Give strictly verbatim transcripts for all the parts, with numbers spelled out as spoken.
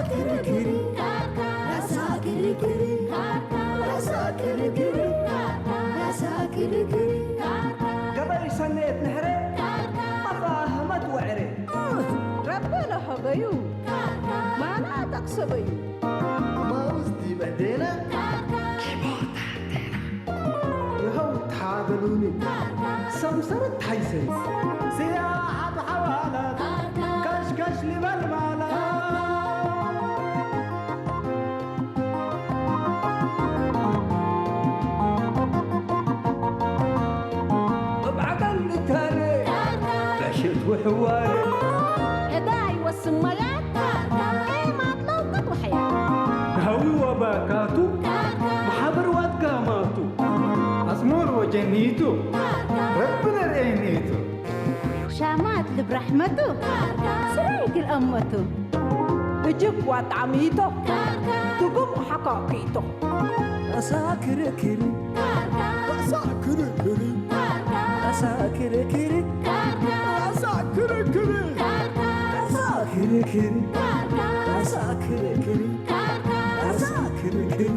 ክርክር፣ ራሳ ክርክር፣ ራሳ ክርክር፣ ራሳ ክርክር። ገበይ ሰኔት ንሕረ፣ መፋህመት ወዕረ። ረቢ ለሀበዩ፣ ማና ጠቅሰበዩ። ማውዝ ዲበ ዴነ፣ ይኸው ተሓበሉኒ፣ ሰምሰረት ተሐይሰኒ። ስያሐት ሐዋላት፣ ከሽከሽ ሊበል ማለት። እብ ዐቀል ልታነ፣ በሽት ወሕዋነ። ዕዳይ ወስመያት፣ ኤማት ለውቀት ወሐያት። ነሀዊ ወባካቱ፣ መሓብር ወአትጋማቱ። አጽሙር ወጀኒቱ፣ ረቢ ለርኤኒቱ። ሻማት ልብ ረሕመቱ፣ ስራይት ልአመቱ። እጅብ ወጣሚቶ፣ ትጉም ወሐካኪቶ። አሳ ክርክር፣ አሳ ክርክር፣ አሳ ክርክር፣ አሳ ክርክር፣ አሳ ክርክር፣ አሳ ክርክር፣ አሳ ክርክር።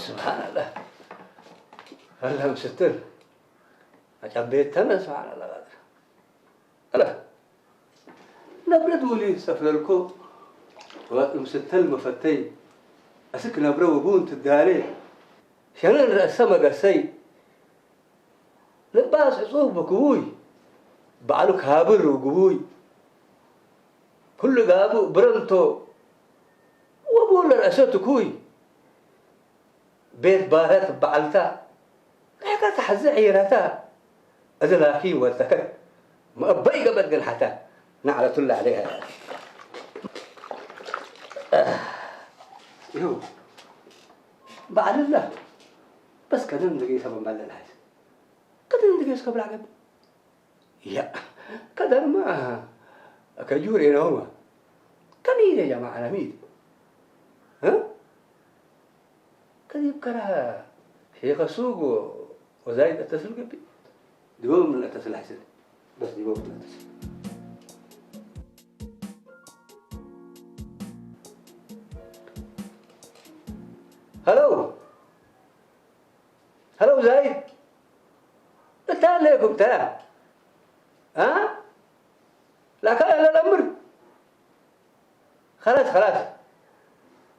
ስብሓንላህ። አላህ ምስክር። አጨቤተነ ስብሓንላህ። አለ። ነብረት ውሊ ሰፍለልኮ ወእምስተል መፈተይ። አስክ ነብረ ወቡን ትዳሌ። ሸነን ረእሰ መገሰይ። ልባስ ዕጹብ ወክቡይ። በዐሉ ካብር ወግቡይ። ኩሉ ጋቡ ብረንቶ ወቡን ለረእሰ ትኩይ። ቤት ባረት በዐልታ፣ ርሕቀት ሐዚ ዒረታ፣ እዝ ላኪን ወልተከት፣ መአበይ ገበት ግን ሐታ፣ ነዕለቱላ ዐለይሃ። ይሁ፣ በዐልላ፣ በስ ከደን ድጌሰ በመለል ሐይስ፣ ከደን ድጌስ ከብላ ገብ፣ ያ፣ ከደርማ፣ ከጁሬ ነውማ፣ ከሚደ ጀማዐ ነሚድ፣ እ? ከዲብ ከረ ሼከ ሱግ ወዛይድ አተስል ገብእ። ዲቦም ለአተስል ሐሰን። በስ ዲቦም ለአተስል። ሀለው። ሀለው ዛይድ። እተ አለኩም ተ። አ? ላካ ለለምር። خلاص، خلاص.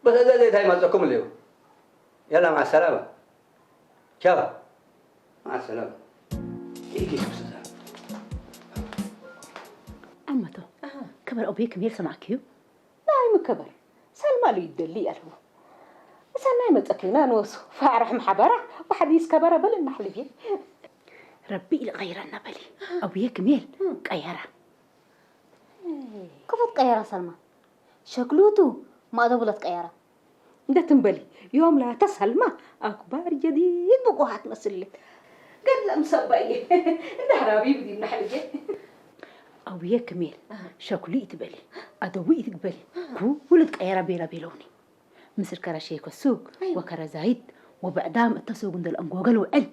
بس እዛ ዘይታይ ማጸኩም እልዩ። يلا، مع السلامة. ቻው። مع السلامة. ኢኪ ሱስታ። አመቶ፣ አሃ። ከበር አቡዬ ክሜል ሰማዕክዩ? ናይ ምከበር። ሰልማ ለይደሊ አልቡ። ሰናይ መጸኪና ንወሱ። ፋዕረሕም ሐበራ ወሐዲስ ከበረ በል እናሕልዬ። ረቢ ኢልቀይረና በሊ። አሃ። አቡዬ ክሜል እም። ቀየረ። ክፉ ትቀየረ ሰልማ? ሸክሉቱ ማእደቡ ለትቀየረ። እንዴ ትንበሊ፣ ዮም ላተ ሰልማ አክባር ጀዲድ ብቁሃ ትመስል። ገድለ ምሰባዬ፣ እንዴ ሐራቢ ብዲምና ሐልጌ። አውዬ ክሜል፣ አሃ። ሸክሉ ኢትበሊ፣ አደዊ ኢትግበሊ፣ አሃ። ኩሉ ትቀየረ ቤለ ቤለውኒ። ምስል ከረ ሼከ ሱግ አይወ። ወከረ ዛይድ ወበዕዳም እተ ሱግ እንዴ ለአንጎገ ልውዕል።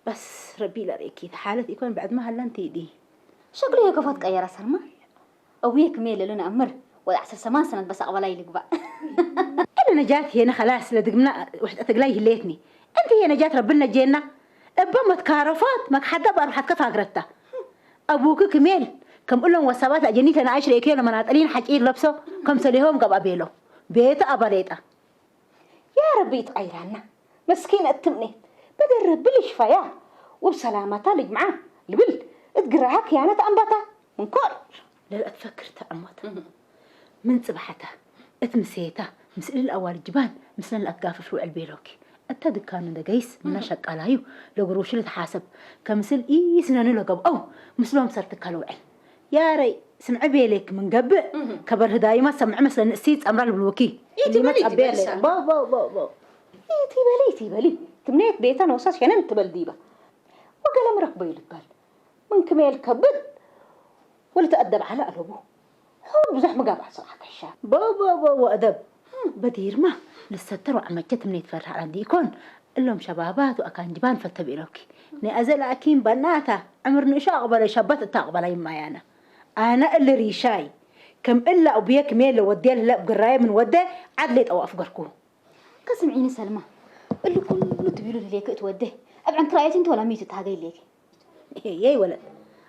በስ ረቢ ለርኤኪ፣ ሓለት ኢኮን ብዕድመ ሀለ እንቲዲ። ሸክሉ ህዬ ከፎ ትቀየረ ሰልማ? አውዬ ክሜ ለልነ አምር ወድ ዐስር ሰማን ሰነት በስ አቅበላይ ልግባእ። እለ ነጃት ሄነ ከላስ ለድግምና ወሕጠት እግላይ ህሌትኒ። እንቲ ህዬ ነጃት ረቢ ነጄና። እበ መትካረፋት መክሐደ በአርሐትከ ፋግረታ። አቡኪ ክሜል ከም እሎም ወሳባት ለአጀኒት ለነኣሽ ርኤክዮ ለመናጠሊን ሐጪር ለብሶ ከምሰሌሆም ገብአ ቤሎ። ቤተ አበ ሌጠ። ያ ረቢ ኢትቀይራና፣ መስኪን እት ትምኔት፣ በደር ረቢ ልሽፈያ፣ ወብሰላመታ ልጅምዓ ልብል እት ግራሀ ክያነት አንበታ፣ ምንኮር። ለልአትፈክር ተዐሞተ። እህ። ምን ጽብሐተ፣ እት ምሴተ፣ ምስል ለአዋልጅባን ምስለን ለአትጋፍፍ ልውዕል ቤሎኪ። እተ ድካኑ እንደ ገይስ፣ ምነ እህ። ሸቃላዩ ለግሩሹ ልትሓሰብ፣ ከምስል ኢስነኑ ለገብአው፣ ምስሎም ሰርትካ ልውዕል። ያረይ፣ ስምዐ ቤሌክ ምን ገብእ፣ እህ። ከበር ህዳይመ ሰምዐ መስለኒ እሲት ጸምራ ልብልውኪ። ኢትበሊ፣ እሊመ ትጸቤ ኢትበሊ አለ። ሳልማ። ቦ፣ ቦ፣ ቦ፣ ቦ። ኢትበሊ፣ ኢትበሊ። ትምኔት ቤተ ኖሰ ሸነን ትበል ዲበ። ወገለ ምረክበዩ ልትበል። ምን ክሜል ከብድ ወልትአደብ ዐለ አለቡ። ሑር ብዙሕ ምጋብዐ ስርዓት ሕሻም። ቦ፣ ቦ፣ ቦ፣ ወአደብ። በዲርመ ልሰተር ወዐመቸት ምነ ይትፈርሕ ዐለ እንዲ ኢኮን፣ እሎም ሸባባት ወአካንጅባን ፈተ ብእሎኪ። ነአዘ ላኪን በናተ፣ ዕምር ንእሾ አቅበለ ሸበት እተ አቅበለ ይማያነ። አነ እሊ ሪሻይ፣ ክም እለ አቡዬ ክሜ ለወዴ ለህለ እብ ግራዬ ምን ወዴ ዐድ ሌጠ ወአፍገርኩሁ። ከስምዒኒ ሰልማ፣ እሊ ኩሉ ትቢሉ ለህሌኪ እት ወዴ፣ እብ ዕንክራዮት እንተ ወላ ሚ ትትሃገይ ሌኪ? ኤየይ ወለት፣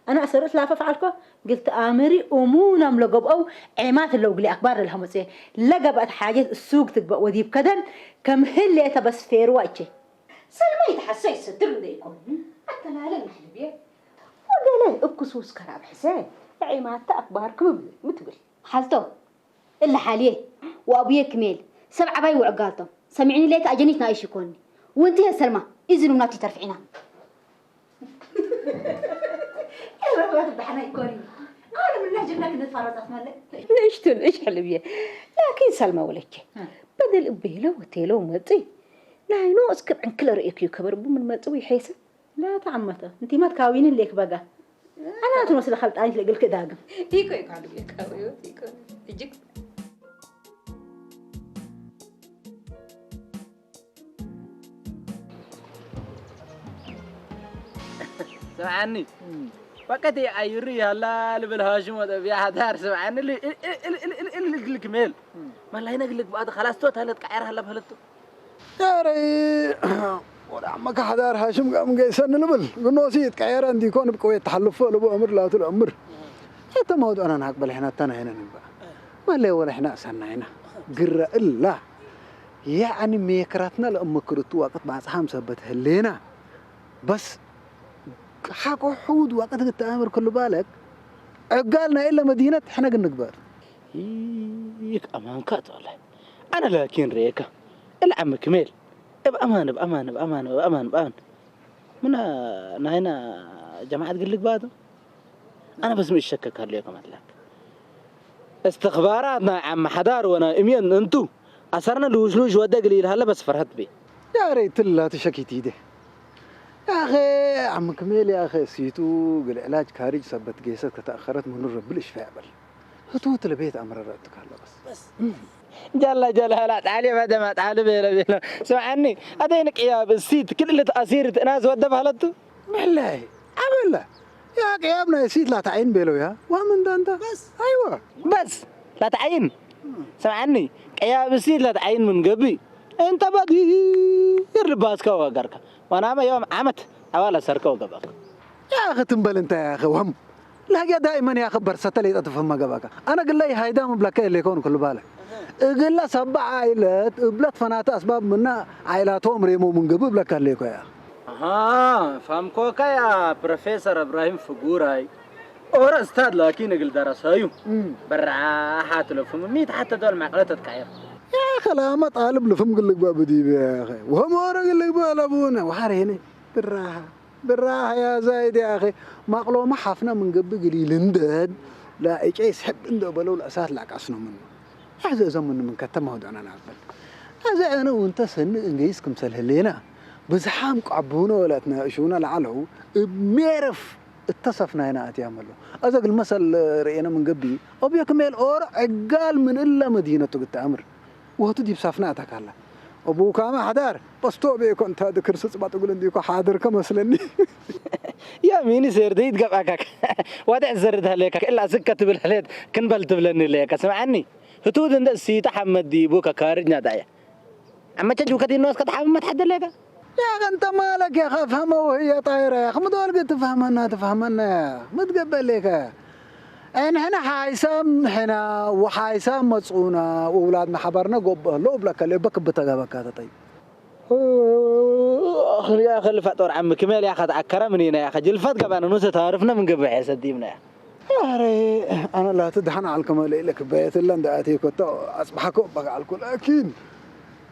አነ አሰር እት ላፈ ፈዐልኮ፣ እግል ተአምሪ እሙናም ለገብአው ዔማት እለው እግሊ አክባር ለልሀመጽየ፣ ለገብአት ሓጀት እሱግ ትግበእ ወዲብ ከደን ከም ህሌተ በስ ፌርዋ እቼ። ሰልማ ይትሐሰ ይሰድር እንዴ ኢኮን፣ አተላለ ለሕልብየ። ወገሌ እብ ክሱስ ከራብ ሕሴ፣ ለዔማተ አክባር ክም እብሊ ሚ ትብል? ሐልቶ፣ እለ ሐልዬ ወአቡዬ ክሜል ሰብ ዐባይ ወዕጋል ቶም። ሰሚዕኒ ሌከ አጀኒት ናእሽ ኢኮኒ። ወእንቲ ህዬ ሰልማ፣ ኢዝኑምና ቲ ተርፍዒና። ኤረራት በሐና ኢኮኒ። አነ ምና ጅብና ክንትፋረጻት ማለ። ንእሽቱ ንእሽ ሕልብዬ። ላኪን ሰልማ ወለቼ። እ። በደል እቤለ ወቴለው መጽእ። ናይኖ እስክ ዕንክለ ርእክዩ ከበር እቡ ምን መጽእ ወይሐይሰ? ላ ተዐመተ፣ እንቲመ ትካዊኒ ሌክ በጋ። አናቱ መስለ ከልጣኒት ለእግልክ ዳግም። ኢኮ ኢኮ አሉ ኢኮ ኢኮ ኢኮ። እጅግ ስምዓኒ፣ እም። ወቀት የአዩሪ ያላ ልብል ሃሽም ወጠቢያ ሐዳር ስምዓኒ፣ ል-፣ እል፣ እል፣ እግልክ ሜል። እም። መላይነ እግልክ ባቱ፣ ኸላስ ቶት ሀለት ቀዐር ሀለ በህለቱ። ያረይ፣ ወደ አመካ ሐዳር ሃሽም ጋም ገይሰን ልብል፣ ግኖሲ ይትቀየረ እንዲኮን እብ ቅዌት ተሐልፎ ልቡ አምር ላቱ ለአምር። እተ መውዱዕና ናቅበል ሕነ ተናይነ ንግበእ። ማለ ወለ ሕነ አሰናይና። ግረ እላ፣ ያዕኒ ሜክራትና ለእምክርቱ ወቅት ባጽሓም ሰበት ህሌና። በስ ሐቆ ሕውድ ወቅት ግተአምር ክሉ ባለክ፣ ዕጋል ናይ እለ መዲነት ሕነ ግንግበር። ይክ አማንካ ቶለ። አነ ላኪን ርኤከ፣ እለ ዐሚ ክሜል፣ እብ አማን፣ እብ አማን፣ እብ አማን፣ እብ አማን፣ እብ አማን። ምነ ናይና ጀማዐት ግልግ ባቱ? አነ በስ ሚ እሸከክ ሀሌከ መትለክ። እስትኽባራት ናይ ዐሚ ሐዳር ወናይ እምየን እንቱ፣ አሰርነ ልውሽሉሽ ወደ እግል ኢልሀለ በስ ፈርሀት ቤ። ያሬ ትላ ትሸኪት ኢዴ። ያኸ ዐሚ ክሜል ያኸ እሲቱ እግል ዕላጅ ካርጅ ሰበት ጌሰት ከተአኸረት ምኑ ረቢ ልሽፈዕ በል። ህቱት ለቤት አምረረ እቱ ካለ በስ። በስ። ጀላ ጀላ ላ ጣሊ በደማ ጣሊ ቤለ ቤለ። ስምዓኒ፣ አደይን ቅያብ እሲት ክልል ተአሲር ትእናስ ወደ ባህለቱ? መላይ፣ አበላ። ያ ቅያብ ናይ እሲት ላተዐይን ቤለው ያ። ዋም እንደ አንተ። በስ። አይዋ። በስ። ላተዐይን። ስምዓኒ፣ ቅያብ እሲት ላተዐይን ምን ገብእ። እንተ በዲር ልባስከ ወገርከ። ወናመ ዮም ዓመት አዋል አሰርከ ወገብአከ። ያኸ ትም በል እንተ ያኸ ወህም። ለህግየ ዳይመን ያኸ በርሰተ ሌጠ ትፈህመ ገብአከ። አነ ግለ ኢሃይዳም እብለከ እሌኮን ክሉ ባለ። እግለ ሰበዕ ዓይለት እብለ ትፈናተ አስባብ ምነ ዓይላቶም ሬሞ ምን ገብእ እብለከ ህሌኮ ያ። አሃ፣ ፋምኮከ ያ ፕሮፌሰር እብራሂም ፍጉራይ። ኦረ እስታድ ላኪን እግል ደረሰዩ። እም። በራሓት ለፍም ሚት ሐተ ዶል መዕቅለት ትትቀየር። ያኸ ላመ ጣልብ ልፍም ግልግበእ ብዲብ ያኸ። ወህም ኦረ ግልግበእ ለቡነ ወሐሬነ። ብራሃ፣ ብራሃ ያ ዛይድ ያኸ። ማቅሎመ ሐፍነ ምን ገብእ ግሊ ልንደድ፣ ለእጨይ ስሕብ እንዶ በለው ለእሳት ለአቃስኖ ምኑ። አዜ እዘ ምኑ ምን ከተማ ወዶዕነ ናበል። አዜ አነ ወእንተ ሰኒ እንገይስ ክምሰል ህሌና፣ ብዝሓም ቀቡነ ወለአትናእሹነ ለዐለው እብ ሜርፍ እተ ሰፍናይነ አትያም ህለው። አዜ እግል መሰል ርኤነ ምን ገብእ፣ አቡዬ ክሜል ኦሮ ዕጋል ምን እለ መዲነቱ ግተአምር። ወህቱ ዲብ ሰፍና አተካላ። አቡካመ ሐዳር፣ በስቶ ቤኮ እንተ እት ክርሲ ጽባጥ እግል እንዲኮ ሓድርከ መስለኒ። ያ ሚኒ ሴርደይት ገብአካክ። ዋድሕ ዘርድ ሀሌከ፣ እላ ስከ ትብል ሀሌት፣ ክን በል ትብለኒ ሌከ። ስምዐኒ፣ ህቱድ እንደ እሲተ ሐመድ ዲቡ ከካርጅ ናዳየ። አመቸ ጁከ ዲኖ እስከ ተሓምመት ሐደ ሌከ። ያኸ እንተ ማለክ ያኸ አፍሀመ ወህየ ጣይረ ያኸ ምዶል ግድ ትፈህመና ትፈህመና ምትገበእ ሌከ። እንሕነ ሓይሳም ሕና ወሓይሳም መጽኡና ወውላድና ሐበርነ ጎበ ህሎ እብለከ ሌበ ክብተ ገበካ ተጠይ። ያኸ ልፋጦር ዐሚ ክሜል ያኸ ተአከረ ምኒነ ያኸ ጅልፈት ገብአነ ኑሰ ታርፍነ ምን ገብእ ሔሰ ዲብነ። አረ፣ አነ ላቲ ደሐን ዐልከመ ለኢለ ክበየት እለ እንደ አቴኮ ተ አጽብሐኮ እበ ዐልኩ። ላኪን፣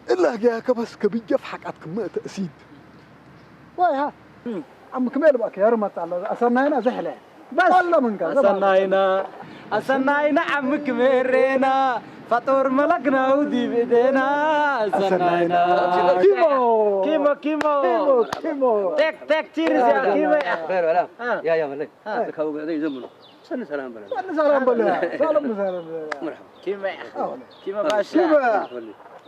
እለ ህግያከ በስ ከብጀፍ ሐቃት ክመ እተ እሲድ። ዋይ፣ ሃ። እም። አም ክመ ልባከ ያሩ መጣለ። አሰናይና ዘሕለ። በስ። አለ ምንከ፣ አሰናይና፣ አሰናይና አም ክመ ሬና፣ ፈጦር መለክናው ዲብ እዴና፣ አሰናይና። አሰናይና። ኪሞ። ኪሞ፣ ኪሞ። ኪሞ፣ ኪሞ። ቴክ፣ ቴክ፣ ቺርስ ያ፣ ኪሞ ያ። ያ፣ ያ፣ ያ፣ አ። ያ፣ ያ፣ ወላሂ። አ። ከው ገደ ይዘምኑ። ሰኒ ሰላም በለ። ሰኒ ሰላም በለ። ሰላም ሰላም በለ። መርሐባ። ኪመ፣ አዎ። ኪመ ባሻ። ኪመ።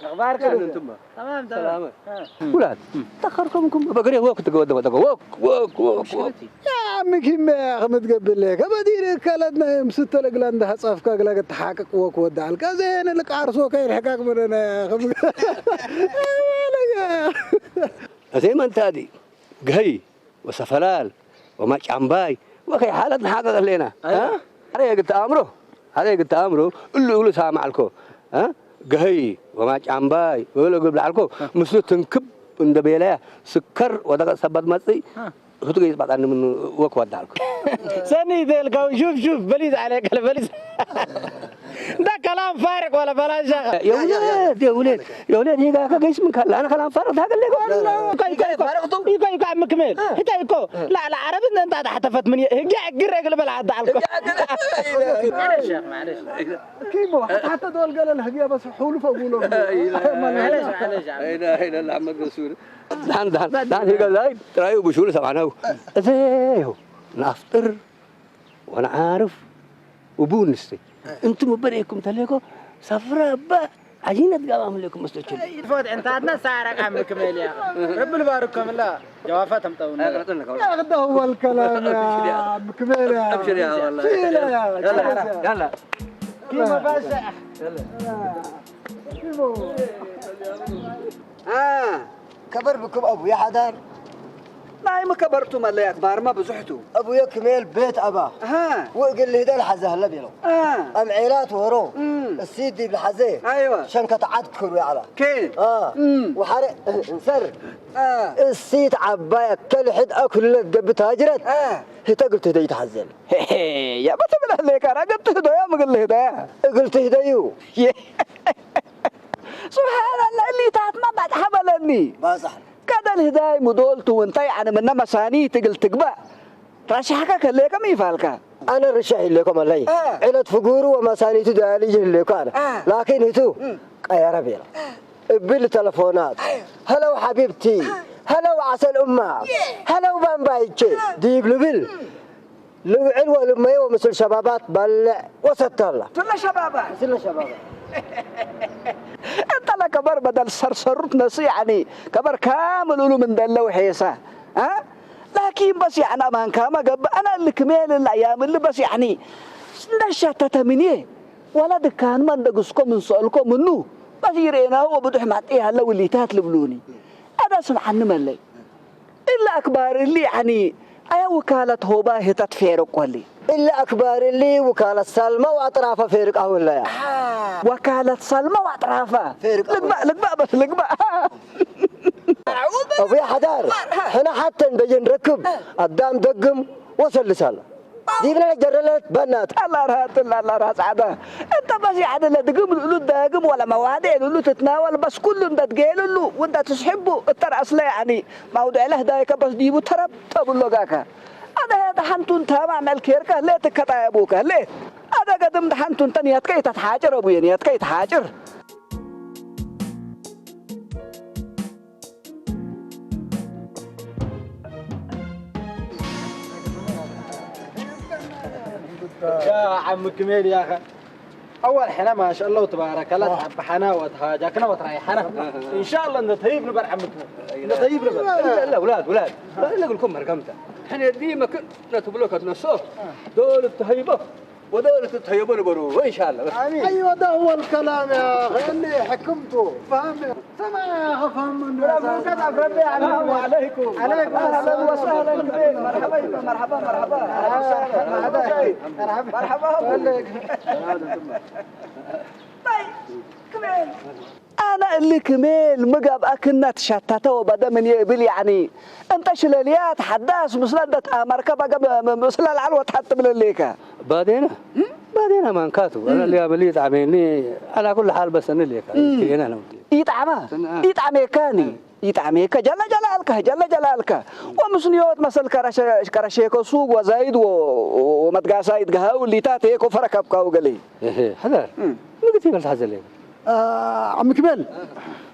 አኽባርከ? ሰኒ እንቱመ። ተማም፣ ተማም። ሰላም። አ። ውላድ፣ ተኸርከም እንኩም በግሬ ወክ ትገወደ ወደገ ወክ፣ ወክ፣ ወክ፣ ወክ። ያ አሚ ኪመ ከምትገብእ ለከ በዲር ከለድነ ምስተ ለግላ እንደ ሐጸፍከ እግለ ትሓቅቅ ወክ ወደ አልከ ዜን ልቃርሶ ከይልሕቀቅ ምንነ ከም አዜ መንታዲ ገይ ወሰፈላል ወማጫምባይ ወከይ ሓለት ነሓቅቅ ህሌና። አይዋ። አ? ሐሬ እግል ተአምሮ፣ ሐሬ እግል ተአምሮ፣ እሉ እሉ ሳምዕ አልኮ። አ? ገሀይ ወማጫምባይ ወእግል እግል ብለዓልኮ፣ ምስሉ ትንክብ እንደ ቤለያ፣ ስከር ወደቀ ሰበት መጽእ፣ አ። ህቱ ገይጽ ባጣኒ ምኑ ወክ ወዳልኩ። ሰኒ ዴልካው ሹፍ ሹፍ በሊስ ዐሌ ቀለ በሊስ። እንዳ ከላም ፋሪቅ ወለ በላሻ። የውሌድ፣ የውሌድ፣ የውሌድ ሂጋ ከገይስ ምን ካለ አነ ከላም ፋሪቅ ታገለ። ኢኮ፣ ኢኮ፣ ኢኮ። ኢኮ፣ ኢኮ፣ ዓም ክሜል። አ። ህተ ኢኮ። አ። ላ፣ ላ፣ ዓረብ እንደ እንዳ ተሐተፈት ምን ህግያ እግር እግል በላ አዳ አልኮ። ማለሽ፣ ማለሽ። ኪሞ፣ ሐታ ዶል ገለ ለህግያ በስ ሑሉ ፈጉሎ። ማለሽ፣ ማለሽ። አይዳ፣ አይዳ፣ ለአሕመድ ረሱል። ዳን፣ ዳን፣ ዳን ሂጋ ዛይድ ጥራዩ ብሹል ሰብዓናው። እዜ ይሁ ናፍጥር ወነዓርፍ ወቡን ንስተይ። እንቱም እበ ደኢኩም ተሌኮ ሰፍረ እበ ዐጂነት ጋባም ህሌኩም መስሎቹ። ፎት ዕንታትነ ሳረቅ ዓም ክሜል ያ። ረቢ ልባርኮም እላ ጀዋፋት አምጠውና። አቅርጥን ለከው። ያቅዳሁ ወልከላም ያ ዓም ክሜል ያ። አብሽር ያ ወላሂ። ሺለ ያ። ያላ፣ ያላ። ኪሞ ባሻ። ያላ። ኪሞ። አ፣ ከበር ብክም አቡየ ሐዳር። ናይመ ከበርቱ መለይ አክባርመ ብዙሕ ቱ። አቡየ ክሜል ቤት አባ። አሃ። ወእግል ልህደ ለሐዘ ሀለ ቤለው። አ። አምዔላት ወሮ። እም። እሲት ዲብ ለሐዘ። አይወ። ሸንከት ዐድ ክሩ ያዕላ። ኬን። አ። እም። ወሐረ እንሰር። አ። እሲት ዐባይ አከል ሕድ አክሉ ለትገብእ ታጅረት። አ። ህተ እግል ትህደዩ ተሐዘል። ሄሄ፣ የበ ትብል ህሌከ፣ አረ እግል ትህደዩ አም እግል ልህደያ? እግል ትህደዩ። የ-፣ ሱብሓነላህ፣ እሊታትመ ባጽሐ በለኒ። ባጽሐ። ከደል ህዳይ ሙዶልቱ ወንተ፣ ያዕኒ፣ ምነ መሳኒት እግል ትግበእ ረሻሕከ ከሌከ ሚ ፋልከ? አነ ርሻሕ ህሌኮ መለይ። አ። ዕለት ፍጉሩ ወመሳኒቱ ዳያልይ ህሌኮ አነ። አ። ላኪን ህቱ እም። ቀየረ ቤለ። እብል ተለፎናት፣ አ። ሀለው ሐቢብቲ፣ አ። ሀለው ዐሰል እማ፣ የ። ሀለው ባምባይቼ አ። ዲብ ልብል። እም። ልውዕል ወልመየ ወምስል ሸባባት ባልዕ ወሰተላ። ምስለ ሸባባት። ምስለ ሸባባት። እንተ ለከበር በደል ሰርሰሩት ነሱ፣ ያዕኒ፣ ከበር ካምል እሉ ምን ደለው ሔሰ፣ አ? ላኪን በስ፣ ያዕኒ፣ አማንካመ ገብእ፣ አነ እሊ ክሜል እለ አያም እሊ በስ፣ ያዕኒ፣ እንደ ሸተተ ምንዬ፣ ወለ ድካንመ እንደ ግስኮ ምን ሰአልኮ ምኑ፣ በስ ይርኤናሁ ወብዱሕ ማጤ ሀለ ውሊታት ልብሉኒ። አዳ ስምዓኒ መለይ። እሊ አክባር እሊ፣ ያዕኒ፣ አየ ውካለት ሆባ ህተ ትፌርቆ እሊ? እሊ አክባር እሊ ውካለት ሳልመ ወአጥራፈ ፌርቃሁ ህለያ። አሃ። ወካለት ሳልመ ወአጥራፈ። ፌርቃሁ። ልግባእ፣ ልግባእ፣ በስ ልግባእ። አቡየ ሐዳር፣ ሕነ ሐቴ እንደ ይንረክብ አዳም ደግም ወሰልሳለ። ዲብነ ጀረለት በናት። አላርሃ ትላ አላርሃ ጻዕዳ። እንተ በስ ያዕድ ለድግም ልእሉ ዳግም ወለ መዋዴዕ ልእሉ ትትናወል በስ ኩሉ እንደ ትጌልሉ ወእንደ ትስሕቡ እተ ረአስለ ያዕኒ መውድዕ ለህዳይከ በስ ዲቡ ተረብ ተብሎ ጋከ። አደሀ ደሐንቱ እንተ ማመል ኬርከ ህሌ ትከጣየቡከ ህሌ። አደ ገድም ደሐንቱ እንተ ንየትከ ኢተትሓጭር አቡዬ ንየትከ ኢተሓጭር። ያ ዓም ክሜል ያኸ። አወል ሕነ ማሻአላህ ወተባረከላህ፣ አላህ። ተሐበሐና ወተሃጃክና ወተራይሐና። አህ። ኢንሻአላህ እንደ ተይብ ንበር ዓም ክሜል። እንደ ተይብ ንበር። ላ፣ ላ፣ ውላድ፣ ውላድ። ለእግልኩም መርገምተ። ሕነ ዲ መክን ነትብሎ ከትነሶ። ዶል ተሀይቦ። ወዶል ትትሀየቡ ንበሩ፣ ወኢንሻአላህ። አሚን። አይወ፣ ዳ ሁወል ከላም ያ አኺ፣ እሊ ሕክምቱ፣ ፈሀም። ሰማ ያ አኺ፣ ፈሀም እንዱ። ሰላሙ ዐለይኩም። ዐለይኩም ሰላም። አህለን ወሰህለን ክሜል። መርሐባ፣ መርሐባ፣ መርሐባ። መርሐባ። መርሐባ። መርሐባ። አነ እሊ ክሜል ሚ ገብአክነ ትሸተተ ወበደ ምንዬ እብል፣ ያዕኒ፣ እንተ ሽለልያት ሐዳስ ምስለ እንደ ተአመርከ በገ ም-፣ ም-፣ ምስለ ለዐል ወተሐት ትብል ህሌከ። ባዴነ፣ እም? ባዴነ ማንካቱ፣ እም። አነ እሊ አመሊ ይጣሜኒ፣ ዐላ ኩሉ ሓል በሰኒ ህሌከ፣ እም። ክኤነ ነው። ይጣማ፣ ሰኒ፣ አ። ይጣሜካኒ፣ አ። ይጣሜከ፣ ጀለ ጀላልከ፣ ጀለ ጀላልከ። ወምስንዮት መሰል ከረሸ-፣ ከረሼከ ሱግ ወዛይድ ወ-፣ ወ-፣ ወመትጋሳይት ገሃው ሊታት ሄኮ ፈረከብካው ገሌ። እህ፣ ሕዘር፣ እም። ምግት ይበል ተሐዘ ህሌከ። አ፣ ዓም ክሜል፣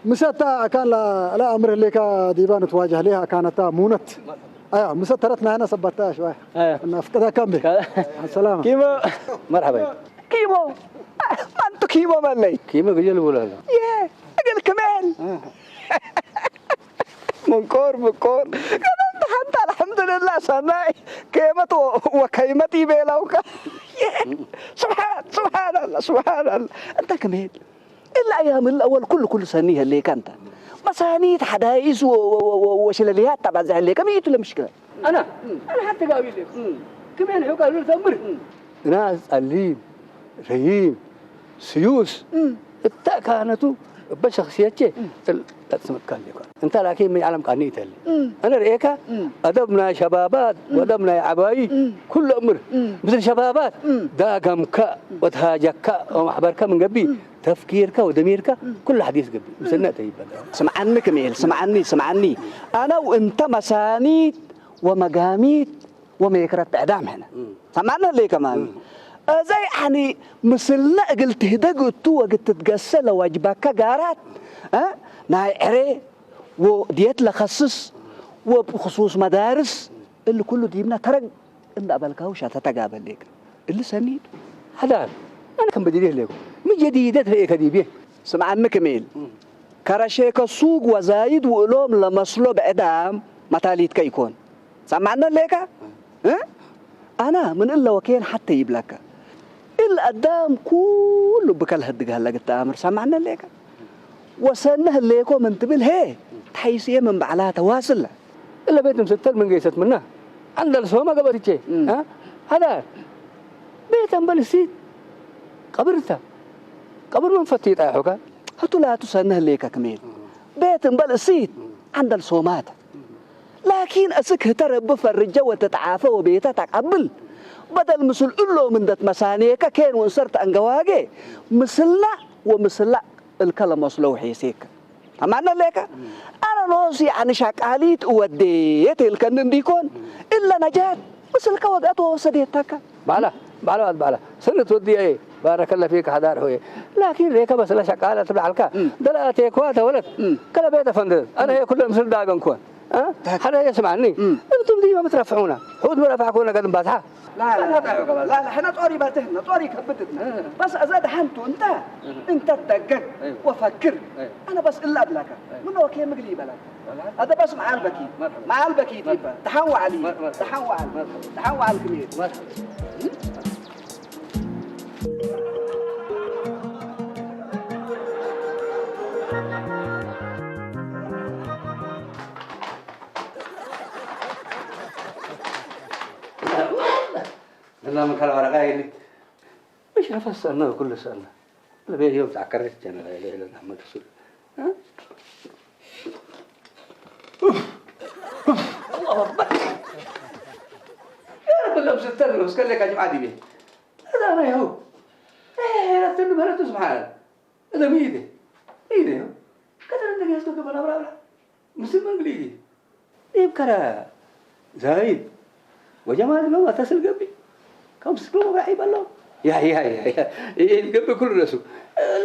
ምሰ እተ አካን ለ-፣ ለአምር ህሌከ ዲበ ንትዋጀህ ህሌ አካነታ ሙነት። አያ፣ ምሰ ተረት ናህነ ሰባታ ሽዋይ። አያ። እና ፍቀዳ ካምቤ። ከ-፣ አሰላም። ኪሞ። መርሐባ። ኪሞ። ማንቱ ኪሞ መለይ። ኪሞ ግጀል ቦላላ። የ፣ እግል ክሜል። አ። ምንቆር፣ ምንቆር። ከመንተ ሐንተ አልሐምዱልላህ ሰናይ። ኬመት ወ-፣ ወከይመት ይቤላውካ። የ፣ ስብሓን፣ ስብሓንላ፣ ስብሓንላ። እንተ ክሜል። እለ አያም እለ አወል ኩሉ፣ ኩሉ ሰኒ ህሌከ እንተ። መሳኒት ሐዳይስ ወ-፣ ወ-፣ ወ-፣ ወ-፣ ወሽለልያት ተባዘ ህሌከ ሚ ቱ ለምሽክለ? አና፣ አና ሐቴ ጋብእ ሌኩ። ክሜን ሑቀ ልተምር። እናስ ጸሊም፣ ረይም፣ ስዩስ፣ እተ ካህነቱ እበ ሸክስየቼ እል ለትስመትካ ሌኩ። እንተ ላኪን ምን ዐለም ቃኒ ኢተህሌ። አነ ርኤከ አደብ ናይ ሸባባት ወአደብ ናይ ዐባይ ኩሉ እምር። ምስል ሸባባት ዳገምከ ወተሃጀከ ወመሕበርከ ምን ገብእ። ተፍኪርከ ወደሚርከ ኩሉ ሐዲስ ገብእ፣ ምስልነ እተ ይበል። ስምዐኒ ክምኤል፣ ስምዐኒ፣ ስምዐኒ። አነ ወእንተ መሳኒት ወመጋሚት ወሜክረት ብዕዳም ሕነ። እም። ሰምዐኒ ህሌከ ማሚ? እም። እዘ ያኒ ምስልነ እግል ትህደግ እቱ ወእግል ትትገሰ ለወጅበከ ጋራት፣ እ? ናይ ዕሬ ወድየት ለከስስ ወብክሱስ መዳርስ እሊ ኩሉ ዲብነ ተረግ እንደ አበልካሁ ሸተተ ጋበሌከ። እሊ ሰኒ ቱ። ሐዳር፣ አነ ከም በዲዴ ህሌኩ። ሚ ጀዲደት ረኤከ ዲቤ? ስምዐኒ ክሜል። እም። ከረሼከ ሱግ ወዛይድ ውእሎም ለመስሎ ብዕዳም መታሊትከ ኢኮን። ሰምዐኒ ህሌከ? እም። እ? አና ምን እለ ወኬን ሐቴ ይብለከ። እሊ አዳም ኩሉ ብከ ለህድግ ሀለ ግትአምር። ሰምዐኒ ህሌከ? ወሰኒ ህሌኮ ምን ትብል ህዬ፣ ተሐይስዬ ምን በዕላተ ዋስለ። እለ ቤት ምስተር ምን ገይሰት ምነ? ዐንደል ሶመ ገበትቼ። እም። አ? ሀዳር። ቤት እምበል እሲት ቀብር ተ። ቀብር ምን ፈቲ ይጣይሑከ? ህቱ ላቱ ሰኒ ህሌከ ክሜን። እም። ቤት እምበል እሲት እም። ዐንደል ሶማተ። እም። ላኪን እስክ ህተ ረቢ ፈርጀ ወተትዓፈ ወቤተ ተቀብል። በደል ምስል እሎም እንደ ትመሳኔከ ኬን ወእንሰር ተአንገዋጌ ምስላ ወምስላ እልከ ለመስሎ ወሔሴከ። አማነ ሌከ? እም። አነ ኖስ ያኒ ሸቃሊት እወዴት እልከኒ እንዲኮን፣ እም። እለ ነጃት ምስልከ ወግአት ወወሰዴተከ። ባላ፣ ባላ፣ ባላ። ስንት ወዲ አየ፣ ባረከለ ፊክ ሐዳር ሆየ። ላኪን ሌከ በስለ ሸቃለ ትብል ዐልካ። እም። ደለ አቴክዋ ተወለት። እም። ከለ ቤተ ፈንደት። አነ እም። ህየ ኩለ ምስል ዳገንኮን። አ? ታክ- ሐደ የስምዐኒ። እም። እንቱም ዲመ ምትረፍዑና። ሑድ ምረፋዕኩነ ገድም ባዝሐ። ላ፣ ላ፣ ላ፣ ላ፣ ላ፣ ሕነ ጦር ይበትህነ፣ ጦር ይከብድነ። እህ። በስ እዘ ደሐንቱ እንተ፣ እህ። እንተ ትደገግ እህ። ወፈክር። እህ። አነ በስ እለ እብለከ። እህ። ምነ ወኬ ምግል ይበለከ። ወላ። አደ በስ መዓል በኪት። መርሐባ። መዓል በኪት መርሐባ። ይበል። ደሐን ወዐል። መር-፣ መር-፣ ደሐን ወዐል። መር-፣ ደሐን ወዐል ክምየት። መርሐባ። እና ምን ከለ ወረቀ ይሊ። እሺ፣ ነፈስ ሰአልና ወኩሉ ሰአልና። ለቤት ዮም ተዐከረት ጀነ ለአሕመድ ሱል። እ? አላሁ አክበር። ያ ረብ፣ ለብስ ተር ነው፣ እስከ ለካ ጅምዓ ዲቤ። እዛ ነው ይኸው። ይሄ ረትን በረቱ ስብሓን። እደ ሚ ኢዴ? ሚ ኢዴ ነው? ከተረ እንደ ገዝቶ ከበላ ብላ ብላ። ምስል መንግል ኢዴ። ዲብ ከረ ዛይድ ወጀማል ዶማ ተስል ገብእ። ከም ስክሎ መጋሒ በለው። ያ፣ ያ፣ ያ፣ ያ። ኢድ ገብእ ኩሉ ረሱ።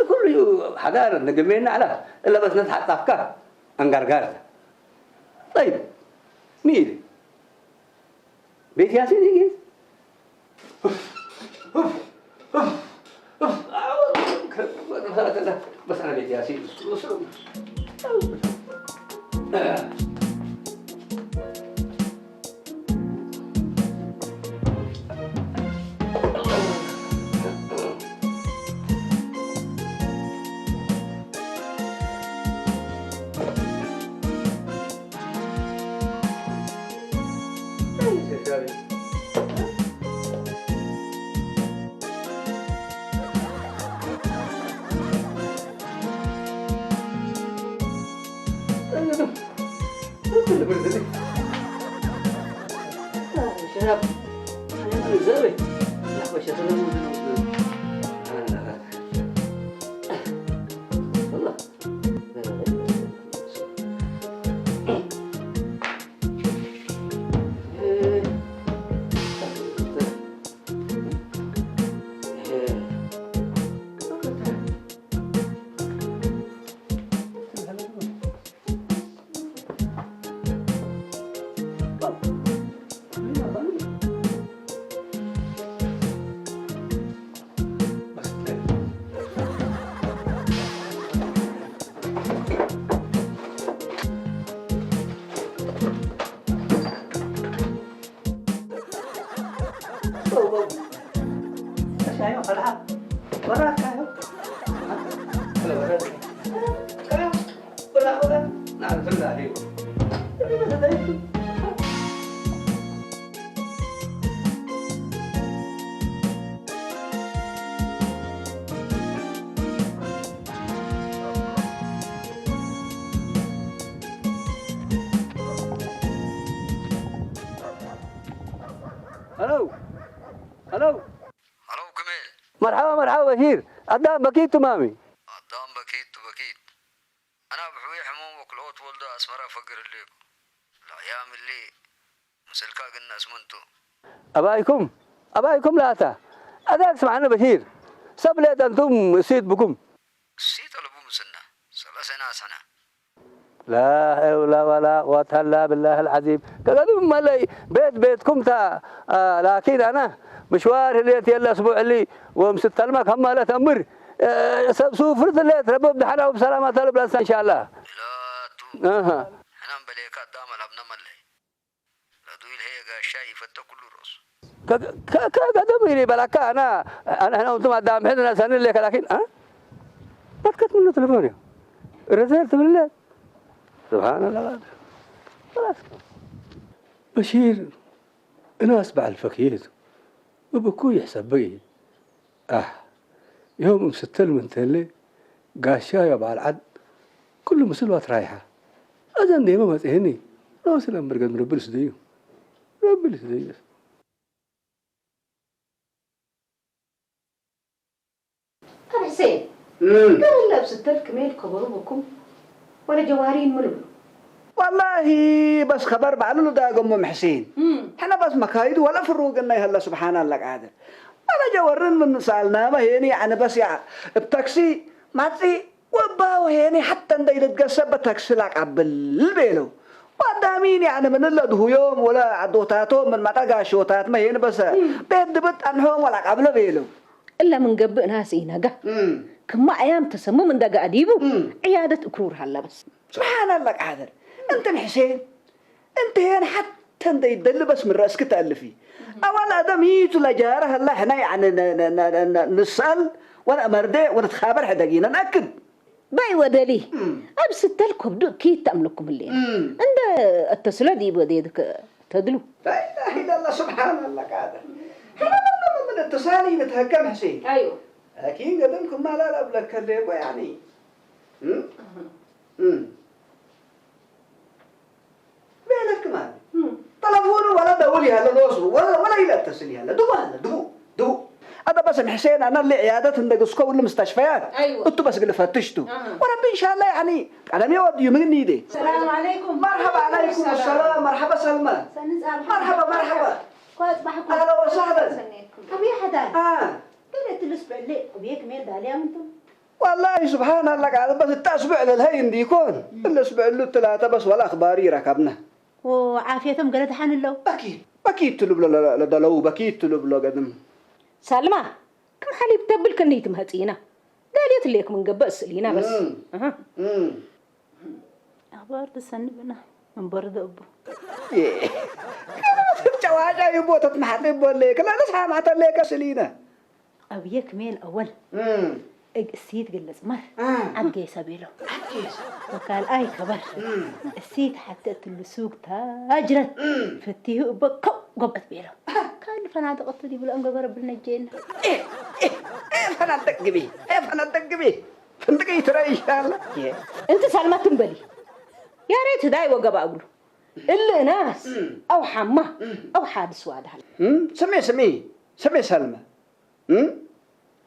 ኩሉ ሐዳር ንግሜና ዐላ። እለ በስ ነትሐጣፍካ አንጋርጋር። ጠይብ። ሚ ኢዴ? ቤት ያሲን ይጊዝ። በስ አነ ቤት ያሲን። ሀለው፣ ሀለው። ሀለው ክሜል። መርሐባ፣ መርሐባ በሺር። አዳም በኪት ቱ ማሚ። አዳም በኪት ቱ በኪት። አና ብሕዊ ሕሙም ወክልኦት ወልደ አስመረ ፈግር ህሌኩ። ለአያም እሊ ምስልካ ግነ እስምንቱ። አባይኩም፣ አባይኩም ላታ። አዳክ ስምዐነ በሺር። ሰብ ሌጠ እንቱም እሲት ብኩም። እሲት አለቡ ምስልነ። ሰለሰ ናስ ሕነ። ላ ሐውለ ወላ ቁወተ እላ ቢላህ አልዐዚም። ከገድም መለይ ቤት ቤትኩም ተ፣ አ፣ ላኪን አነ ምሽዋር ህሌት የለ እስቡዕ እሊ ወምስተልመክ ሀማለት አምር፣ እ፣ ሰብ ሱፍርት ህሌት ረቢ ብድሐን አው ብሰላመት አልብለሰ እንሻአላህ። ላቱ አሃ። ሕነ እምበሌከ አዳም አልሀብነ መለይ። ለዱይ ለህየ ጋሻ ኢፈተ ኩሉ ሮሱ። ከ-፣ ከ-፣ ከ-፣ ከደም ኢሊ በላካ አና፣ አና፣ አና እንቱም አዳም ሕድነ ሰኒ ሌከ ላኪን፣ አ? በትከት ምኑ ቴሌፎን እዩ። ረዘል ትብልለ። ሱብሃንአላህ። ኸላስ። በሺር፣ እናስ በዐል ፈክየት እብ እኩይ ይሕሰበ እዩ። አህ፣ ዮም እም ስተል ምን ተሌ፣ ጋሻይ ወበዐል ዐድ፣ ክሉ ምስል ወትራይሐ። አዜ እንዴመ መጽአኒ፣ ኖስ ለምርገም ረቢ ልስደዩ። ረቢ ልስደዩ። አብ ሕሴን፣ እም። ገበል ለእብ ስተል ክሜል ከበሩ ብኩም፣ ወለ ጀዋሪን ምን እብሉ? ወላሂ በስ ከበር በዐሉ ልዳገሙ እም ሕሴን። እም። ሕነ በስ መካይዱ ወለ ፍሩግ እነ ይሀለ ሱብሓነ ለቃድር። ወለ ጀወርን ምን ሰአልናመ ሄኒ፣ ያዕኒ በስ ያ-፣ እብ ተክሲ ማጺ ወእባሁ ሄኒ ሐተ እንደ ኢልትገሰ በተክሲ ለአቀብል ቤለው። ወአዳሚን ያዕኒ ምን እለ ድሁዮም ወለ ዐዶታቶም ምን መጠ ጋሾታትመ ሄኒ በሰ እም። ቤት ድብት አንሖም ወለአቀብለ ቤለው። እለ ምን ገብእ ናስ ኢነገ። እም። ክመ አያም ተሰምም እንደ ገአ ዲቡ እም። ዕያደት እክሩር ሀለ በስ። ሱብሓነ ለቃድር። እንትን ሕሴን፣ እንትን ሐተ እንደ ኢደሊ በስ ምን ረአስኪ ተአልፊ። አወል አደም ሂቱ ለጃረ ሀላ ሕነ ያዕኒ ነ-፣ ነ-፣ ነ-፣ ነ-፣ ነ-፣ ንሰአል ወነአመርዴ ወነትካበር ሕደጊነ ነአክድ። ባይ ወደሊ፣ እም። እብ ስተል ኮብዱ እኪት ተአምለኩም ህሌነ። እም። እንደ እተስለ ዲብ ወዴድክ ተድሉ። ላኢላሀ ኢለላህ፣ ሱብሓነላህ ቃድር። ሕነ ምን፣ ምን፣ ምን እትሳሊ ንትሀከም ሕሴን። አይወ። ላኪን ገደም ክማ ላል አብለከ ሌጎ ያኒ። እም? እህ። እም። ቤለክ ማን? እም። ጠለፉኑ ወለ ደውል ያለ ኖሱ፣ ወለ፣ ወለ ኢለተስል ያለ። ድቡ አለ፣ ድቡ፣ ድቡ። አደ በስም ሕሴን አነ እሊ ዕያደት እንደ ግስኮ እሊ ምስተሽፈያት። አይወ። እቱ በስ እግል ፈትሽ ቱ። አሃ። ወረቢ እንሻላ ያኒ ቀደም የወድዩ ምን ኢዴ። ሰላም አለይኩም። መርሐባ አለይኩም ሰላም። ሰላም፣ መርሐባ ሰልመ። ሰኒ ጻብሐ። መርሐባ፣ መርሐባ። ኮ ጽባሕኩም። አህለ ወሰህለን። ሰኔኩም። አብየ ሐዳር። አ። ገሌ ትልስ በሌ፣ አብየ ክሜል ዳልያ ምንቱ። ወላሂ ሱብሓነላህ ቃል በስ እተ አስቡዕ ለልሀይ እንዲኮን፣ እም። እለ አስቡዕ እሉ ትላተ በስ ወለ አኽባሪ ረከብነ። ወዓፍየቶም ገሌ ደሐን እለው? በኪት፣ በኪት ትልብሎ ለ-፣ ለደለው፣ በኪት ትልብሎ ገድም። ሳልማ፣ ክም ሐሊብ ተብል ክኒ ትምህጺና። ዳልየት ሌክ ምን ገብእ እስእሊና በስ። እም። አሃ። እም። አኽባር ትሰኒ ብነ ምን በርደ እቡ። ጨዋጫ ይቦ ተትመሐጥ ይቦ ሌክ፣ ለልስሓማተ ሌከ እስእሊነ። አብየ ክሜል አወል እም። እግ እሲት ግልጽ መር አ። ዐድ ጌሰ ቤለው። ዐድ ጌሰ። ወካልአይ ከበር እም። እሲት ሐቴ እትሉ ሱግ ታጅረት እም። ፍቲሁ እበ ከው ገብአት ቤለው። አ። ካሊ ፈናድቅ እቱ ዲብ ለአንገገረ እብል ነጄነ። ኤ፣ ኤ፣ ኤ ፈናድቅ ግቢ፣ ኤ ፈናድቅ ግቢ። ፍንድቅ ኢትረኢ ኢሻለ። እንቲ ሰልመት ትንበሊ። ያሬት ህዳይ ወገባ እግሉ። እሊ እናስ እም። አው ሐማ እም። አው ሓድስ ዋድሃል። እም፣ ስሜ፣ ስሜ፣ ስሜ ሰልመ። እም?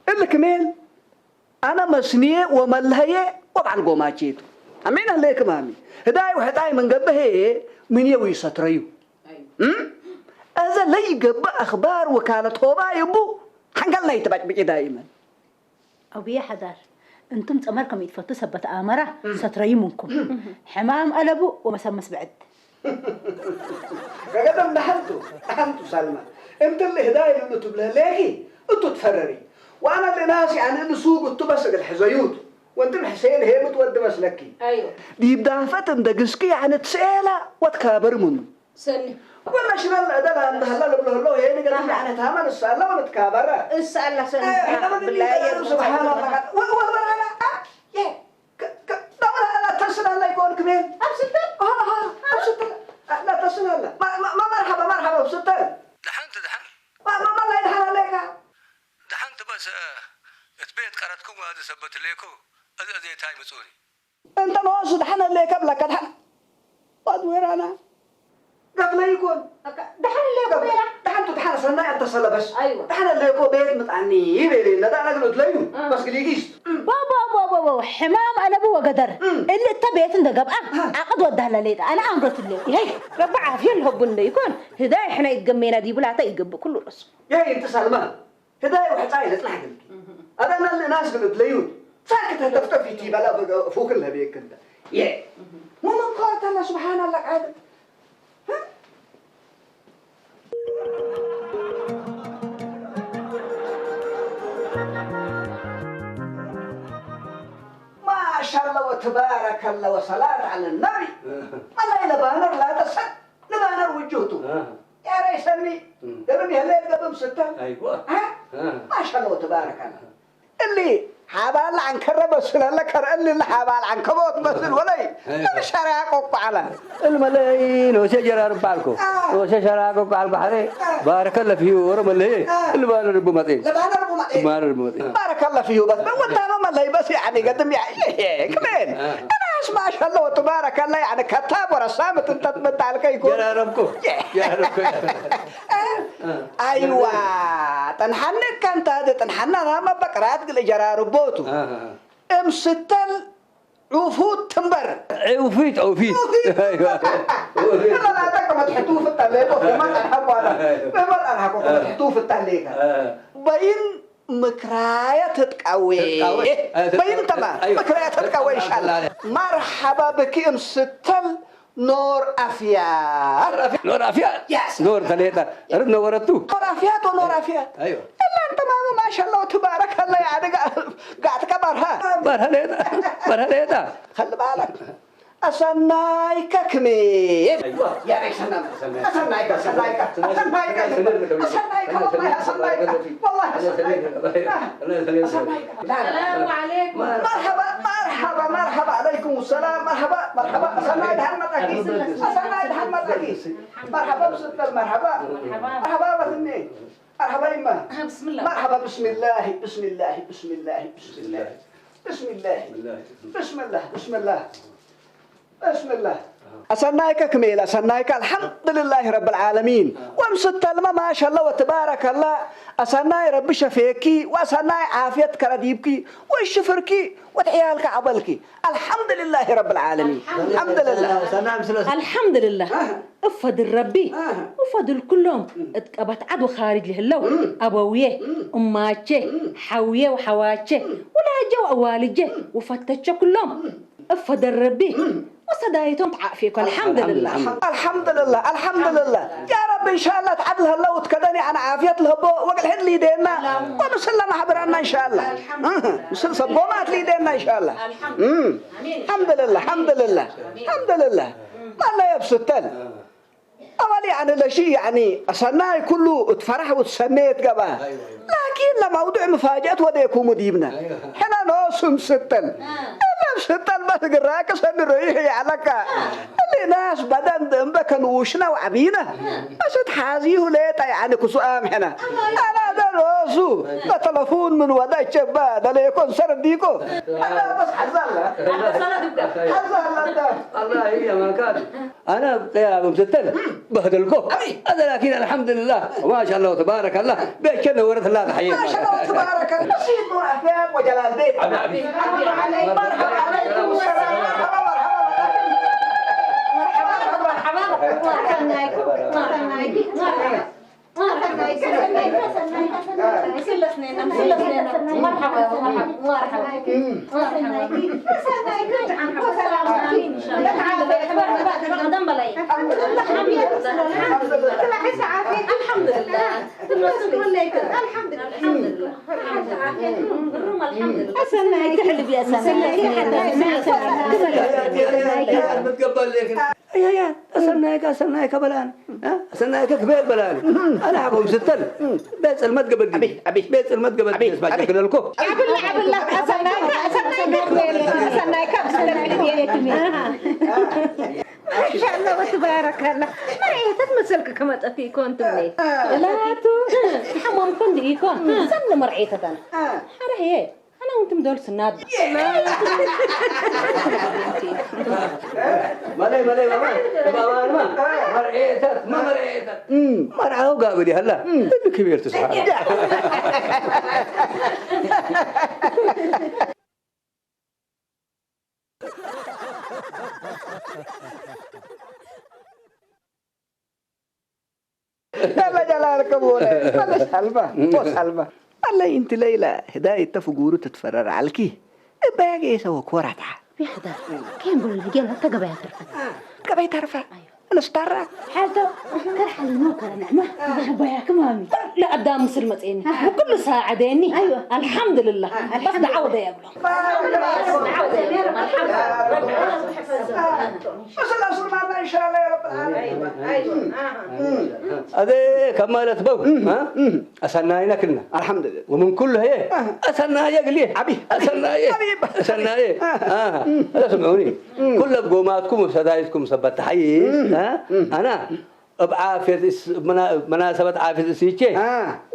እሊ ክሜል አነ መስንዬ ወመልሀዬ ወበዐል ጎማቼ ቱ። አሜን አለይክ ማሚ። ህዳይ ወሕጣይ ምን ገብእ ህዬ ምንዬ ወይሰትረዩ። እም? አዘ ለይገብእ አኽባር ወካለት ሆባይ እቡ ሐንገልና ይትበጭብጭ ዳይመን። አቡዬ ሐዳር፣ እንቱም ጸመር ከም ኢትፈቱ ሰበት አመራ እም። ሰትረዩ ምንኩም። እም። ሕማም አለቡ ወመሰምስ ብዕድ። ከገደም ደሐንቱ፣ ደሐንቱ ሳልማ፣ እንቲ እሊ ህዳይ ልብሉ ትብለህ ሌኪ፣ እቱ ትፈረሪ። ወአነ እሊ ናስ ያኒ እሊ ሱግ እቱ በስ እግል ሕዘዩቱ። ወእንትን ሕሴን ሄምት ወድ መስለኪ። አይወ። ዲብ ዳፈት እንደ ግስኪ ያኒ ትስኤላ ወትካበር ምኑ። ሰኒ። ወለ ሽመል ለአደብ አምበህለ ልብሎ ህሎ ሄኒ ገድም አሃ። ያነ ታመ ንሳለ ወንትካበረ። እሳለ ሰኒ። እ፣ ሕነ ምን ብላየ እንዲ ሱብሓነላህ። ወ-፣ ወ-፣ ወ-፣ አ፣ የ፣ ከ-፣ ከ-፣ ደውለ አላ ተስለ አላ ይኮን ክሜን። አብስተ? አሃ፣ አብስተ። ሰበት ሌኮ፣ እዝ እዜ ታይ ምጹኒ። እንተ ኖሱ ደሐን ህሌከ ብለከ፣ ደሐን። ወድ ወራና። ገፍለ ይኮን። በቃ፣ ደሐን ህሌኮ ገፍለ። ቤላ። ደሐን ቱ፣ ደሐን ሰናይ አንተ ሰለበስ። አይዋ። ደሐን ህሌኮ ቤት ምጣኒ ይቤሌ፣ ነዳ ነግሉት ለዩ። አ። በስ ግሊጊስ። እም። ዋ፣ ዋ፣ ዋ፣ ዋ፣ ዋ፣ ሕማም አለቡ ወገደር። እም። እሊ እተ ቤት እንደ ገብአ፣ አ። አቅድ ወዳለ ሌጣ። አነ አምሮት ሌ። ይሄ ረቢ ዓፍየ ለህቡ እንደ ይኮን። ህዳይ ሕነ ይትገሜና ዲቡ ላተ ይገብእ ኩሉ ረሱ። ይሄ እንተ ሰልማ። ህዳይ ወሕጻይ ለጽናሕ እግልኪ። እህ። አዳና ለናስ ግልት ለዩት። ሳክት ህተፍተፊቲ በላ ፉክል ለቤክ እንተ። የ። እህ። ሙምን ኮርተና ሱብሓን አላህ ቃድር። ህ? ማሻአላህ ወተባረከላህ ወሰላት ዐለ ነቢ። እህ። ወላሂ ለባነር ላተሰድ ለባነር ውጁህቱ። እህ። ያሬ ሰኒ እም። ገርም የለ ገብም ስተን። አይዋ። አ? እህ። ማሻአላህ ወተባረከላህ። እሊ ሐባል ዐንከረ በስል አለ ከረ እሊ ለሐባል ዐንከቦት በስል ወለይ። አይዋ። ምን ሸራ ቆቁ ዐለ። እልመለይ ኖሴ ጀራርብ አልኮ። አ። ኖሴ ሸራ ቆቁ አልኮ ሐሬ። አ። ባረከለ ፊሁ ወረ መለየ። አ። እልባነ ልቡ መጤ። ለባነ ልቡ መጤ። ባነ ልቡ መጤ። ባረከለ ፊሁ በስ ወንታመ መለይ በስ ያኒ ገድም ያ-፣ ይሄ ክሜን። አ። እናስ ማሻአላህ ወተባረከላህ ያኒ ከታብ ወረሳም ትንተት መጣልከ ይኮን። ጀራረብኮ። የ-፣ ጀራረብኮ። አ፣ አይዋ፣ ጠንሐኒ ከንተ ሀደ ጠንሐና ናመ በቅራት ግል ጀራርቦቱ። አሃ። እም ስተል ዑፉት ትንበር። ዑፊት፣ ዑፊት። ዑፊት። አይዋ። ዑፊት። እመላጠቅ መትሕቱ ፍጠሌ፣ ጦፍ መጠን ሐቋላ። እመላጠቅ ሐቋላ መትሕቱ ፍጠሌ። አሃ። በይን ምክራየ ትትቀዌ። ትትቀዌ። አይ፣ ትትቀዌ። በይን ተማ፣ አይዋ። ምክራየ ትትቀዌ ትትቀዌ። ኢንሻአላህ። መርሐባ ብኪ እም ስተል ኖር አፍያት። ኖር አፍያት። ኖር አፍያት። ያስ። ኖር ተሌጠ። ርድ ነወረቱ። ኖር አፍያት ወኖር አፍያት። አይዋ። እላን ተማሙ ማሻአላህ ወትባረከላህ ያድጋ ጋትከ በርሀ። በርሀ ሌጠ። በርሀ ሌጠ። ከል ባለክ። አሰናይከ ክሜ። አይዋ። ያሬ ሰናም። አሰናይከ፣ አሰናይከ፣ አሰናይከ፣ አሰናይከ፣ ወላሂ አሰናይከ። አሰናይከ። ሰላሙ ዐለይኩም። መርሐባ፣ መርሐባ፣ መርሐባ ዐለይኩም ሰላም። መርሐባ፣ መርሐባ። አሰናይ ደሐን መጣኪ። አሰናይ ደሐን መጣኪ። መርሐባ ብስትል፣ መርሐባ። መርሐባ በትኔ። መርሐባ ይማ። ብስምላህ። መርሐባ ብስሚላሂ፣ ብስሚላሂ፣ ብስሚላሂ፣ ብስሚላሂ። ብስሚላሂ። ብስምላህ፣ ብስምላህ። ብስምላህ። አሰናይከ ክሜል፣ አሰናይከ አልሐምድልላሂ ረብል ዓለሚን። ወምስተልመ ማሻአላህ ወትባረከላህ። አሰናይ ረቢ ሸፌኪ፣ ወአሰናይ ዓፍየት ከረ ዲብኪ፣ ወሽፍርኪ፣ ወትሕያልከ ዐበልኪ። አልሐምድልላሂ ረብል ዓለሚን። አልሐምድልላህ። አልሐምድልላህ። አህ። እብ ፈድል ረቢ፣ አህ። ወፈድል ኩሎም፣ እም። እት ቀበት ዐድ ወኻርጅ ለህለው፣ እም። አበውዬ፣ እም። እማቼ፣ እም። ሐውዬ ወሐዋቼ፣ እም። ውላጄ ወአዋልጄ፣ እም። ወፈተቼ ኩሎም፣ እም። እብ ፈደል ረቢ እም። ወሰዳይቶም ተዓፍየኮ። አልሐምድልላህ። አልሐምድልላህ፣ አልሐምድልላህ። ያ ረቢ፣ እንሻአላህ ተዐድ ለህለው እት ከደን፣ ያኒ ዓፍየት ለህቦ ወቅልሕድ ሊዴና፣ አላሁመ። ወምስል ለማሕብራና እንሻአላህ። አልሐምዱሊላህ። እህ፣ ምስል ሰቦማት ሊዴና እንሻአላህ። አልሐምዱሊላህ። እም። አልሐምዱሊላህ፣ አልሐምዱሊላህ፣ አልሐምዱሊላህ። ማለ የብስተል። አወል ያኒ ለሺ ያኒ አሰናይ ኩሉ እት ፈረሕ ወእት ሰኔት ገብአ። አይዋ፣ አይዋ። ላኪን ለመውዱዕ መፋጀአት ወዴኩሙ ዲብነ። አይዋ። ሕነ ኖሱ ምስጠል። አ። እለ ምስጠል በትግራከ ሰኒ ርኢሕ ይዐለከ። አ። እሊ ናስ በደን እምበ ከንኡሽነ ወዐቢነ። አ። በስ እት ሐዚሁ ሌጠ ያኒ ክሱአም ሕነ። አማ አና ደ ኖሱ በተለፉን ምን ወዳቼ እበ ደሌኮ እንሰር እንዲኮ። አና በስ ሐዛለ። ሐዛለ እንደ። አላህ ይማካል። አነ ቅያም ስትል በህደልኮ። አሜን። አዘ ላኪን አልሐምዱሊላህ ወማሻአላህ ወተባረከላህ። ቤቼ ነወረት ላ ተሐየ። ማሻአላህ ወተባረከላህ። በሲት ኑር አፍያት ወጀላል ቤት። አሜን። መርሐባ ዐለይኩም ሰላም። መርሐባ፣ መርሐባ፣ መርሐባ። መርሐባ፣ መርሐባ። አሰናይከ ሕልብ ያሰናይከ። አያ፣ አያ፣ አሰናይከ፣ አሰናይከ በላን። አ? አሰናይከ ክቤል በላን። አነ ሐቆም ስትል ቤት ጽልመት ገበል። አቤት፣ አቤት። ቤት ጽልመት ገበል። አቤት፣ ቤት ባጀ አቤት። ክለልኮ። አብላ፣ አብላ፣ አሰናይከ፣ አሰናይከ ክቤል፣ አሰናይከ፣ አሰናይከ ክቤል። ማሻአላህ ወተባረከላህ። መርዔተት መሰልክ ከመጠፊ ኮንቱ። አ። ላቱ ሐማምኩ እንዲ ኢኮን። ሰኒ መርዔተተን። አ። ሐረ ህዬ። አነ እንቱም ዶል ስናድ። መለይ፣ መለይ፣ ባባ፣ ባባ፣ ማ መርዔተት፣ ማ መርዔተት። እም። መርዓው ጋብድ ይሀላ። እም። እብ ክብር ትስሓ። አለ ጀላልከ ቦለ፣ አለ ሳልባ፣ ኦ ሳልባ። አለ ኢንቲ ለይለ ህዳይ እተ ፍጉሩ ትትፈረር ዐልኪ። እበያ ጌሰ ወኮራታ። ቢያሕዳ፣ ኬን ብሎ ልጌል አተ ገበያ ተርፈ። ገበያ ተርፈ። አዮ። እንስታራ። ሓልቶ፣ ከረ ሓሊ ኖከረ ንዕመ። ገበያ ክማሚ። ለአዳም ምስል መጽኤኒ። ወኩሉ ሳዕደኒ። አዮ። አልሐምዱልላህ። በስ አልሐምዱሊላህ። ደዓወ ደያ። አዜ ከማለት በው፣ አ? አሰናይነ ክልና። አልሐምዱሊላህ። ወምን ኩሉ ህዬ አሰናየ እግልዬ። አቢ፣ አቢ፣ አሰናየ፣ አቢ፣ አቢ። አሰናየ። አ። አለ ስምዑኒ። ኩለ ብጎማትኩም ወብሰዳይትኩም ሰበት ተሐይስ፣ አ? አና እብ ዓፍየት እስ-፣ መና-፣ መናሰበት ዓፍየት እስቼ፣ አ።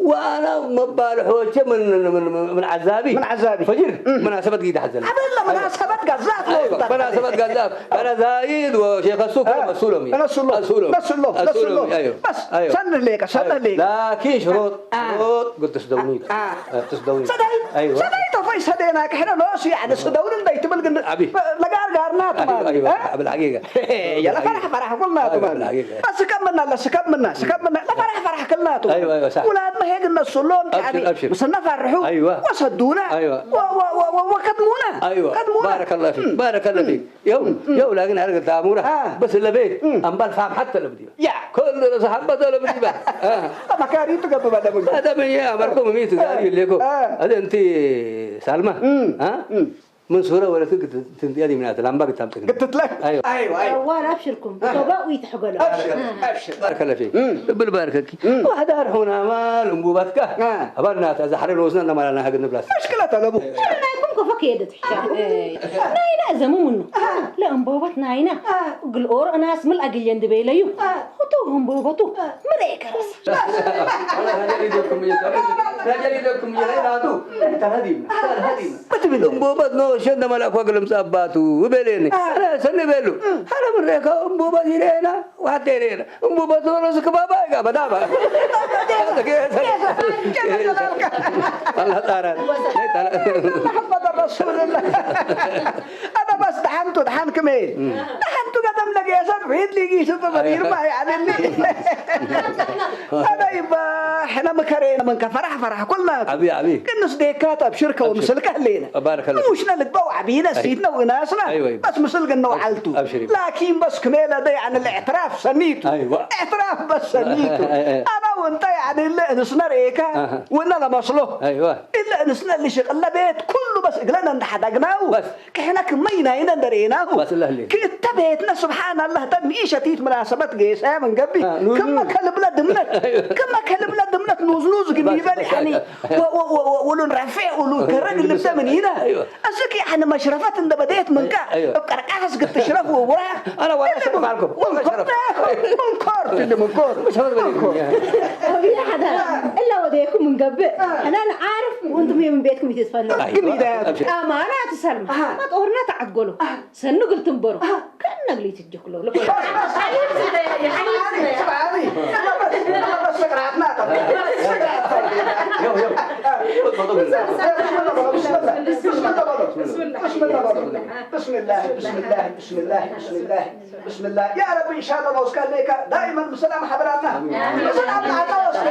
ወአና መባልሖቼ ምን፣ ምን፣ ምን፣ ምን ዐዛቢ ምን ዐዛቢ። ፈጅር እም። መናሰበት ጊዳ ሐዘለ። አበለ መናሰበት ገዛት ነው። አይዋ፣ መናሰበት ገዛት። አና ዛይድ ወሼክ እሱ አ። መስኡሎም። ነስሎ፣ መስኡሎም። ነስሎ፣ መስኡሎም። ነስሎ። አይዋ። በስ፣ አይዋ። ሰንህ ሌቀ፣ ሰንህ አይዋ። ሌቀ። ላኪን ሽሮጥ፣ አ። ሽሮጥ ግድ ትስደውኒ። አ። አ፣ ትስደውኒ። ሰዳይ፣ አይዋ። ሰዳይ ተፎይ ሰደና ከሕነ ኖሱ፣ ያኒ ስደውን እንዳይትብል ግን አቢ። ለጋር ጋርና አይዋ፣ ትማል። አይዋ። አ? አብል ሐቂቀ። የለ ፈራህ ፈራህ ኩልናቱ አይ፣ ማለት። አይ፣ አይ። በስ ስከምና ለስከምና ስከምና ለፈራህ ፈራህ ክልናቱ። አይዋ፣ አይዋ፣ ሳሕ። ውላድመ ሄግ እነሱ ሎም አብሽር፣ ያኒ አብሽር። ምስነ ፈርሑ አይዋ። ወሰዱነ አይዋ። ወ-፣ ወ-፣ ወ-፣ ወ-፣ ወከድሙነ። አይዋ። ከድሙነ። ባረከላህ ፊክ፣ እም። ባረከላህ እም። ፊክ። የው፣ እም። የው ላኪን አርገ ዳሙራ አ። በስ ለቤት እም። አምባል ፋም ሐተ ለብዲባ። ያ። ኩሉ ረስ ሐበተ ለብዲባ። አ። ተመካሪ ትገብእ ባደም። ባደም ያ አመርኩም ሚት ዛሪ አ። ሌኮ። አ። አደ እንቲ ሳልማ። እም። አ? እም። ምን ሱረ ወለት ግድ ትንጥያ ዲምናት ላምባ ግድ ታምጥክ። ግድ ትትለክ። አይዋ። አይዋ፣ አይዋ። ዋር አብሽርኩም። አህ። ቶባ ወይትሕገሎ። አብሽር፣ አህ። አብሽር። ባረከለ ፊክ። እም። እብል ባርከኪ። እም። ዋሕዳር ሑናማ ልንቡባትካ። አህ። አባልናት አዛ ሐረ ሮዝና እነማላና ሀገር ንብላት። መሽክለት አለቡ። ናይኩም ከፈክ የደት። አህ። ናይና ዘሙ ምኑ። አህ። ለእንቦበት ናይና። አህ። እግል ኦሮ እናስ ምን አግየ እንድቤለዩ። አህ። ሁቱ እንቦበቱ። አህ። ምሬ ከረስ። እምቦበት ኖ እሸ እንደ መላኩ እግል ምጸአባቱ እቤሌኒ። አ። አነ ሰኒ ቤሉ። አ። አነ ምሬከ እምቦበት ይሬና፣ ዋቴ ይሬና። እምቦበት ኖ ለዝክ ባባ ይጋ በዳባ። አላህ ጣራን። መሐመድ ረሱልላህ። አነ በስ ደሐንቱ ደሐን ክሜ። እም። ደሐንቱ ገደም ለጌሰን ሪድ ሊጊ ስብ በዲር ማ ያዕንኒ። አነ ይባ ሕነ ምከሬነ ምንከ ፈራህ ፈራህ ኩልና። አቢ፣ አቢ። ክንስ ዴካት አብሽር ከው አብሽር። ምስልከ ህሌነ። ባረከ ለፊክ። ንኡሽነ ልግበው ዐቢነ አይ። ሲትነ ወእናስነ። አይወ፣ አይወ። በስ ምስል ግነው ዐልቱ። አብሽር። ላኪን በስ ክሜ ለደ ያኒ ለእዕትራፍ ሰኒቱ። አይወ። እዕትራፍ በስ ሰኒቱ። አይ፣ አይ። አነ ወእንተ ያኒ እለ እንስነ ርኤካ አሀ። ወእነ ለመስሎ። አይወ። እለ እንስነ እሊ ሽቅለ ቤት ኩሉ በስ እግለነ እንደ ሐደግናው። በስ። ክሕነ ክመ ኢናይነ እንደ ርኤናሁ፣ ወስለህ ሊ። ክእተ ቤትነ ስብሓን አላህ፣ ተ ንኢሸቲት ምናሰበት ጌሰ ምን ገብእ፣ አ፣ ኑዝ ክመ ኑዝ። ከልብለ ድምነት፣ አይወ። ክመ ከልብለ ድምነት ኑዝ ኑዝ ግን በስ፣ ይበል፣ በስ፣ ያኒ፣ አይወ። ወ-፣ ወ-፣ ወ-፣ ወ-፣ ወሉን ረፌዕ ወሉ አ፣ ከረግ ግድ ልብሰ ምን ይነ። አይወ። እስክ ያኒ መሽረፈት እንደ በዴት ምንቀ፣ አይወ። እብ ቀርቃስ ግድ ትሽረፍ ወቡራ። አና ወላ ሸረፍ አልኩም። ወላ ሸረፍ። ወንኮር፣ ወንኮር፣ ትልም ወንኮር። ሸረፍ በዴት ወንኮር። ምን ያ። አብያ ሐዳ፣ እላ ወዴኩም እንገብእ። አ። አና ነዓርፍ ወንቱም የምን ቤትኩም ይትስፈኑ። አይ፣ ግን ሂዳያት። አብሽር። አማና ትሰልም። አሃ። መጦርና ተዓድጎሎ። አሃ። ሰኑ ግል ትንበሩ። አሃ። ከነ ግል ይትጀክሎ። ብስምላህ፣ ብስምላህ፣ ብስምላህ፣ ብስምላህ። ያ ረቢ፣ ኢንሻአላህ፣ ወስከ ሌከ ዳኢመን ብሰላም ሐብራና። አሚን። ብሰላም ናታ ወስከ